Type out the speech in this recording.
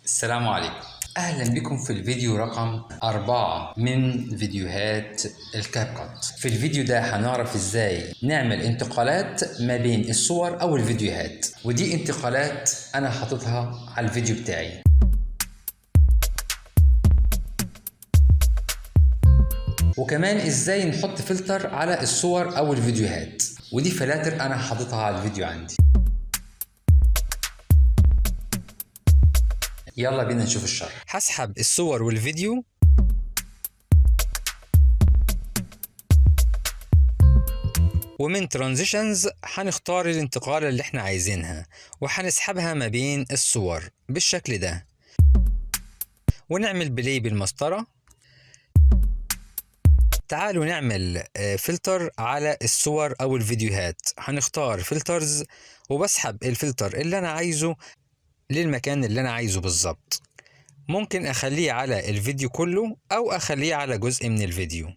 السلام عليكم، أهلا بكم في الفيديو رقم 4 من فيديوهات ال CapCut. في الفيديو ده هنعرف ازاي نعمل انتقالات ما بين الصور أو الفيديوهات، ودي انتقالات أنا حاططها على الفيديو بتاعي. وكمان ازاي نحط فلتر على الصور أو الفيديوهات، ودي فلاتر أنا حاططها على الفيديو عندي. يلا بينا نشوف الشرح. هسحب الصور والفيديو ومن transitions هنختار الانتقال اللي احنا عايزينها وهنسحبها ما بين الصور بالشكل ده، ونعمل play بالمسطرة. تعالوا نعمل فلتر على الصور او الفيديوهات. هنختار filters وبسحب الفلتر اللي انا عايزه للمكان اللي انا عايزه بالظبط. ممكن اخليه على الفيديو كله او اخليه على جزء من الفيديو.